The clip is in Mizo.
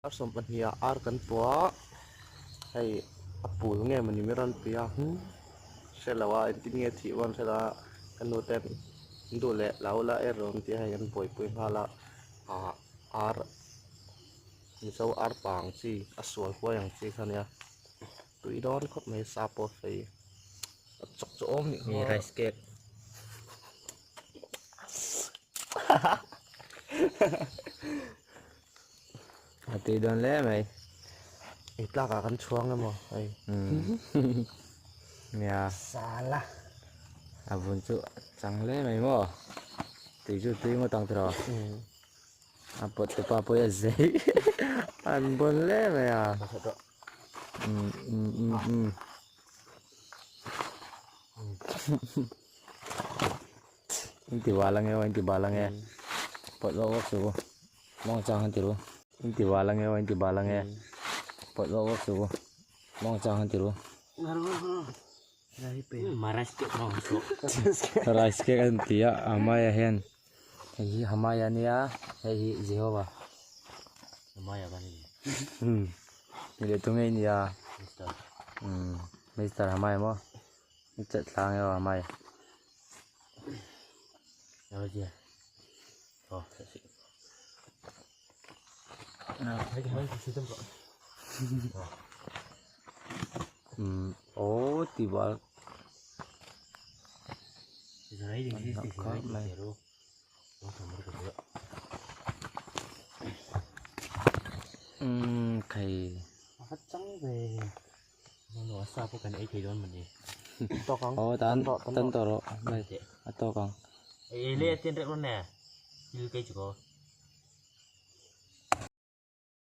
Ar 12 ah ar kan puah a, hei a pul nge mawni mi rawn pui a, hre lo a engtin nge thih pawh an hre lo a, ka nu ten an duh leh lo la er rawn ti a hei an buaipui nghal a, ah ar mizo ar pa ang chi a sual huai ang chi kha ania tui dawn khawp mai sa pawh fei a chawk chu awm nih kha. Rice cake A tui dawn hle mai. Ei tlak ah kan chhuang emaw hei. Nia. Sala. A vun chu a chang hle mai maw. Tui chu tui ngawt ang tiraw. A pawt te pa pawh hi a zei. An bawn hle mai a. Um um um um. In ti bal ange aw in ti bal ange. Pawt vak vak suh u. Mawng chang han ti ru. In ti bal ange aw in ti bal ange. Pawt vak vak suh u. Mawng chang han ti ru. Rice cake an ti a Hamaya hian hei hi Hamaya ania hei hi Jehovah. Hamaya ka ni. Um ni leh tunge i nia. Mister. Um Mister Hamaya maw. I chet thla ange aw Hamaya. Um aw ti bal um khai aw tan tan tawh rawh a tawk ang.